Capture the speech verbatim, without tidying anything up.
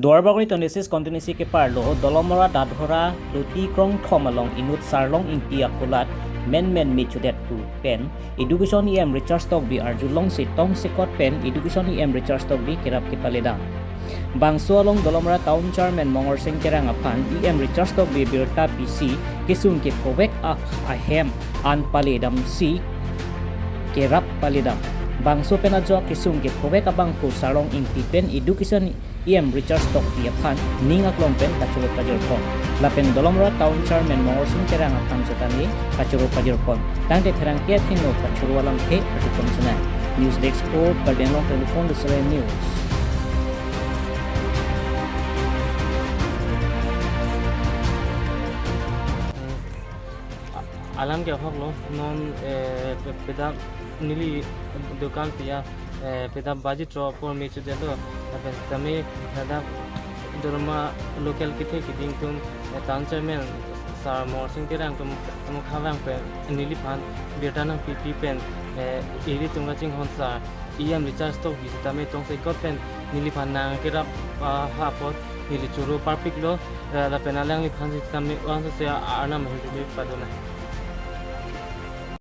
Duarbagori twenty-six constituency keparlo Dolamara Dadhora Luti Krongthom along inut Sarlong Ingti akulat menmen me chudet pu pen Education E M Richard Tokbi arjulongsi tongsekot pen Education E M Richard Tokbi kerap kepaledam. Bangso along Dolamara Town Chairman Mongorsing Terang aphan E M Richard Tokbi birta pisi kesung kephovek a- ahem an paledamsi kerap paledam. Bangso pen ajok kesung kephovek abangphu Sarlong Ingti pen Education E M Richard Tokbi aphan ning aklong pen kachoro pajirpon. Lapen Dolamara Town Chairman Mongorsing Terang aphan setame kachoro pajirpon. Tangte pherangke athengno kachoro alamthe arjupon chenai. News Desk Report, Karbi Anglong Telephone Research News. Alam ke ahok lo non, eh, pe- peda neli dukan pia, eh, peda baji tro apor me chudetlo, lapen tame ladak Dolamara local kethe keding atum, eh, Town Chairman Sar Mongorsing Terang atum, atum khavang pen neliphan birta nangpipi pen, eh, ilitum kachinghon Sar E M Richard Tokbi setame tongsekot pen neliphan nangkerap, ah, ha apot neli choro parpiklo, eh, lapen alangliphan setame vangse arnam ahirjume padona.